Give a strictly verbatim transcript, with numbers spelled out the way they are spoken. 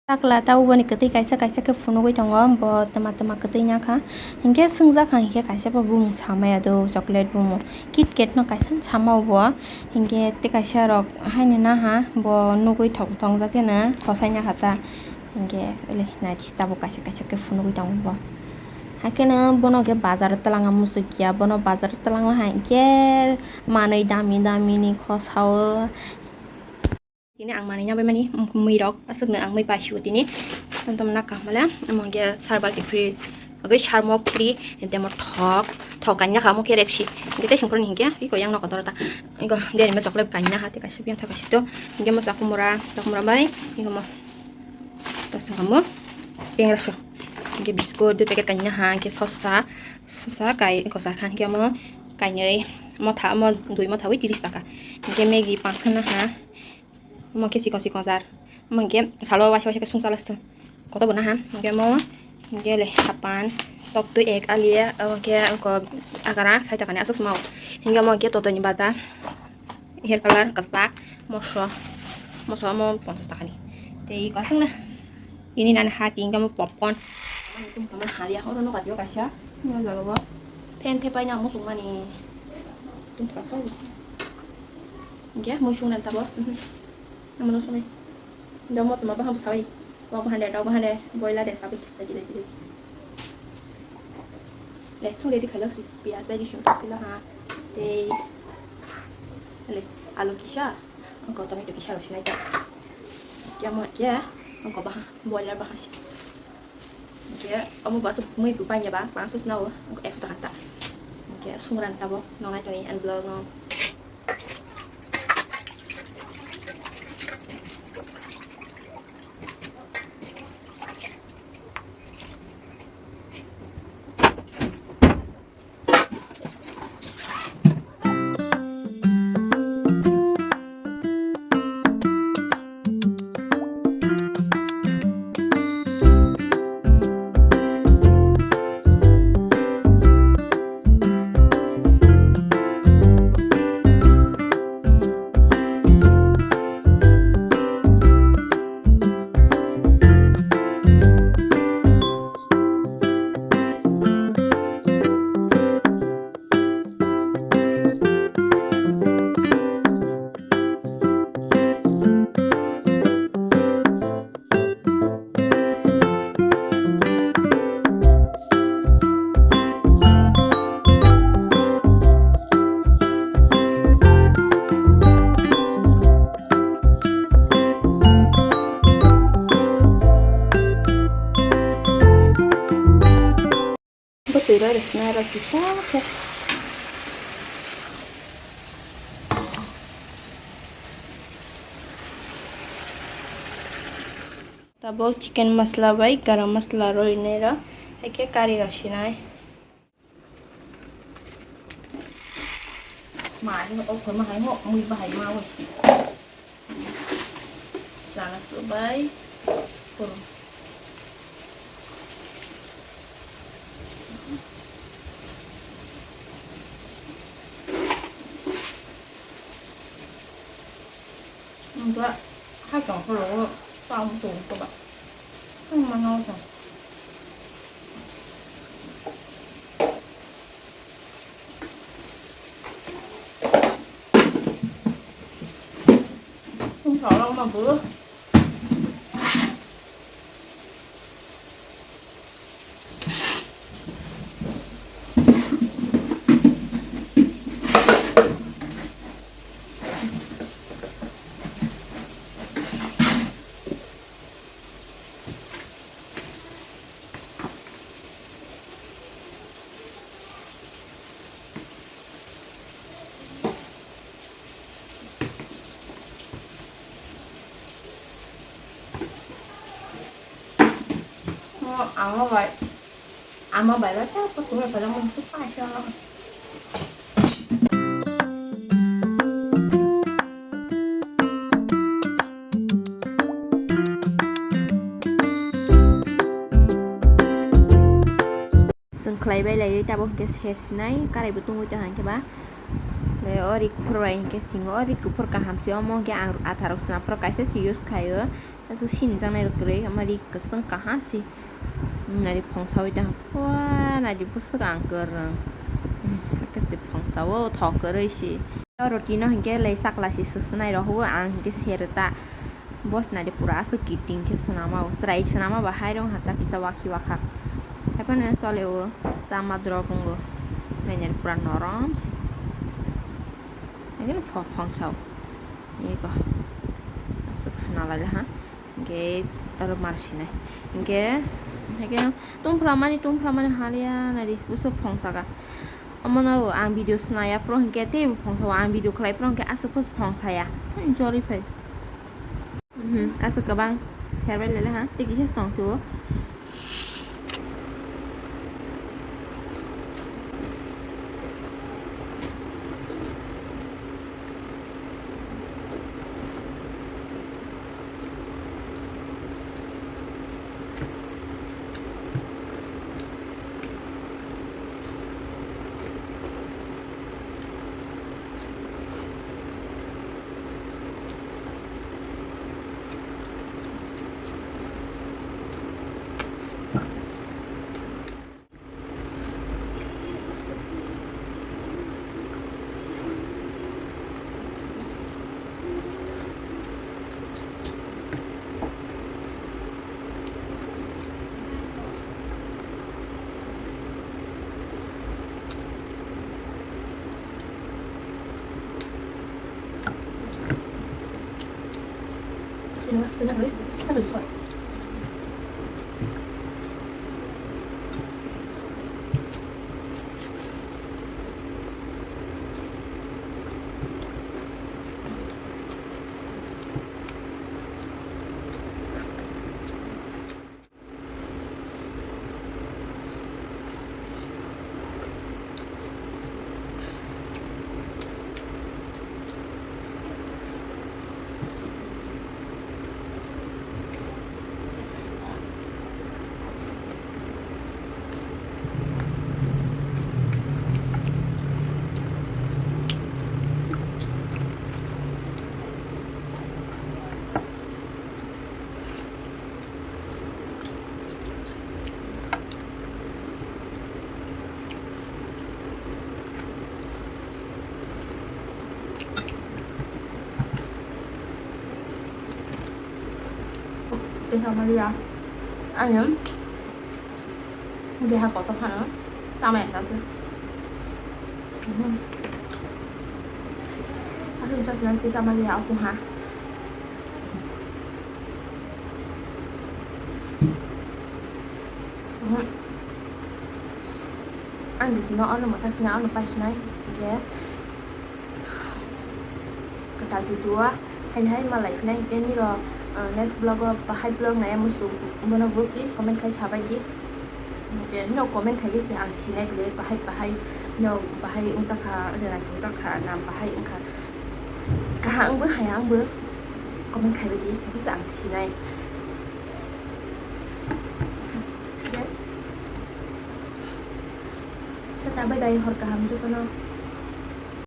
Takla tabuk boni kwtwi kaisa kaisa khe phunugwi tongo, bo twma twma kwtwi wngkha. Hinkhe swngjak kha hinkhe kaisa bo bumung samaya do, chocolate bumung. KitKat no kaisa sama bo. Hinkhe tei kaisa rok haino naha bo nugwi thok tongjak khe no khosai nakha ta. Hinkhe ele naidi tabuk kaisa kaisa khe phunugwi tongo bo. Haikhe no bono khe bazar o twlangna muchukya, bono bazar o twlangna hai khe manwi dami dami ni khosao. Tini ang manwi nabai mani mui rok aswkno ang mui paisio tini. Tom tom nakha mala amo khe sarbal khe free. Agwi sarmok free, temo thok, thok kainwi nakha, omo khe repsi. Hinkhe tei songkhorni hinkhe, iko yang nokha doro ta. Iko derima chocolate kainwi naha, tei kaisa biyang tha kaisa to. Hinkhe mo chakumura, chakumura bai, iko mo. Ta songkha mo, pengra so. Hinkhe biscuit, dui packet kainwi naha, hinkhe sosa, sosa kai, iko sarkha, hinkhe mo kainwi, motha, mo dui motha wi tiris taka. Hinkhe Maggi panch kha naha. Omo khe chikon chikon jar. Omo hinkhe salo waisa waisa khe sung chala sung. Kotor bo naha. Hinkhe omo hinkhe le hapan, toktwi ek alia, omo khe wngkha agara sai takani aswk sma o. Hinkhe omo hinkhe totoni bata, hair color kwchak, moso, moso omo ponchas takani. Tei kwchwng na. Ini nani ha tingkha mo popcorn. Ani tum kama haliya oro no katio kaisa. Ni jaga bo. Fan the paina mo sung mani. Tum kasa. Ge mo sung nan tabo. Mhm. Amo no sung. Da mo tuma baham sawi. Wa bahande, da bahande. Boila de sabi. Lagi lagi lagi. Le, thung de di khalak si. Piyaj bai di sung sila ha. Tei. Le, alu kisa. Ang ko tomato kisa ro sinai ta. Kya mo kya. Ang ko baha. Boiler baha si. Hinkhe omo bo aswk mui bo painani ba, mangso swnao, ekso taka ta. Hinkhe sungran tabok, nongnai tongwi ani vlog no. Bwtwi rw rw swnai rw kisa khe. Tabuk chicken masala bai garam masala rw rinai rw, hai khe kari rw sinai. Mai no okhorma hai mo mui bahai ma wi si. Chana chubai. Puro. Ang ba ha tong ko lo ta ang so ko ba. Ang ma no ta. Ang sa lo ma bu. Mo ama bai, ama bai ba cha ko tu bai mo tu pa cha. Chwng khlai bai laiwi tabuk hwnkhe ser sinai, karaibo tungwi tongkha hwnkhe ba. Tei o ri kuphur bai hwnkhe singo, o ri kuphur kaham se, omo hwnkhe ang atharok swnam phuru kaisa se use khaio. Aswk sini jaknai rok kwrwi, ama ri kwchwng kaha si. Nari phongsawi tong. Wa, nari bwswk ang kwrwng. Khe si phongsao, thok kwrwi si. Roti no hinkhe lai sakla si swswnai rok huo, ang hinkhe sereta. Boss nari pura aswk kiting khe swnama o. Chwrai swnama ba hai rong hata kisa wakhi wakhak. Haiphano chole o, chama drop wngo. Nai nari pura norom si. Nai nari pho-, phongsao. Ego. Aswk swnalai ha. Hinkhe oro mar sinai. Hinkhe, hinkhe tungphlamani, tungphlamani haliya nari, buso phongsaka. Omono ang video snaya phuru hinkhe teibo phongsa o, ang video khlai phuru hinkhe aswk phos phongsaya. Jori phai. Mhm, aswk kwbang serbai lele ha. Tei kisa tongsi o. Tei sama dia. Ayam. Beha kotor hano. Sama ya sih. Asam sas nanti sama dia aku ha. Ang di sini ono matas na ono pas nai. Ya. Kwtal video o haini hai malai phinai, hinkhe nirok, uh, next vlog o bahai vlog nai muchung, bono bo please comment khai sabai di. Hinkhe nirok comment khai se ang sinai bwle bahai bahai, nirok bahai wngjakha, naithok jakha, nam bahai wngkha, kaham wngbo haya wngbo comment khaibai di, hinkhe se ang sinai. Tata, bye bye, hor kaham jotono.